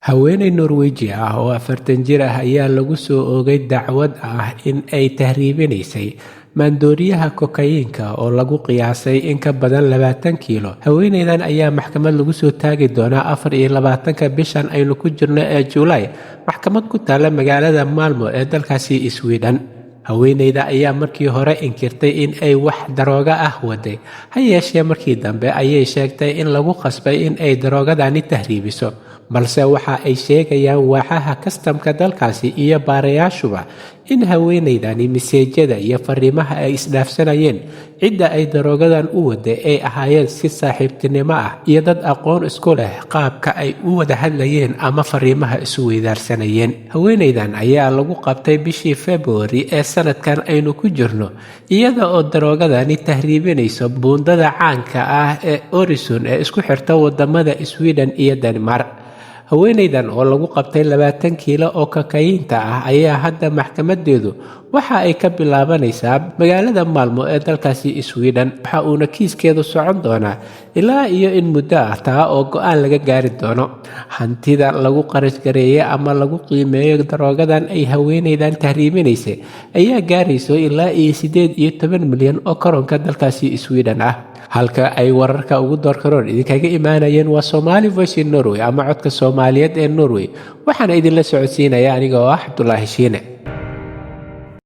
Haweeney Norweji ah oo 40 jir ah ayaa lagu soo oogay dacwad ah in ay tahriibinaysay maandooriyaha kokayiinka oo lagu qiyaasay in ka badan 20 kiilo. Haweeneydan ayaa maxkamad lagu soo taagi doonaa 24-ka bishan aynu ku jirno ee Juulaay, maxkamad ku taalla magaalada Malmo ee dalkaasi Sweden. Haweeneyda ayaa markii hore inkirtay in ay wax darooga ah waday, ha yeeshee markii dambe ayay sheegtay in lagu qasbay in ay daroogadani tahriibiso. Balse waxa ay sheegayaan waaxaha kastamka dalkaasi iyo baarayaashuba in haweeneydani miseejyada iyo fariimaha ay isdhaafsanayeen cidda ay daroogadan u waday ay ahaayeen si saaxiibtinimo ah iyo dad aqoon isku leh qaabka ay u wada hadlayeen ama fariimaha isu weydaarsanayeen. Haweeneydan ayaa lagu qabtay bishii Februari ee sanadkan aynu ku jirno, iyada oo daroogadani tahriibinayso buundada caanka ah ee Öresund ee isku xirta wadamada Sweden iyo Denmark. Haweeneydan oo lagu qabtay 20 kiilo oo kokayiinta ah ayaa hadda maxkamadeedu waxa ay ka bilaabanaysaa magaalada Malmo ee dalkaasi Sweden, waxa uuna kiiskeedu socon doonaa ilaa iyo in muddo ah, taa oo go'aan laga gaari doono. Hantida lagu qarash gareeyay ama lagu qiimeeyo daroogadan ay haweeneydan tahriibinaysay ayaa gaarayso ilaa iyo 18 milyan oo koronka dalkaasi Sweden ah. Halka ay wararka ugu doorkaroon idinkaga imaanayeen waa Somali Voice in Norway ama Codka Soomaaliyeed ee Norway. Waxaana idinla socodsiinaya aniga oo ah Cabdulaahi Shiine.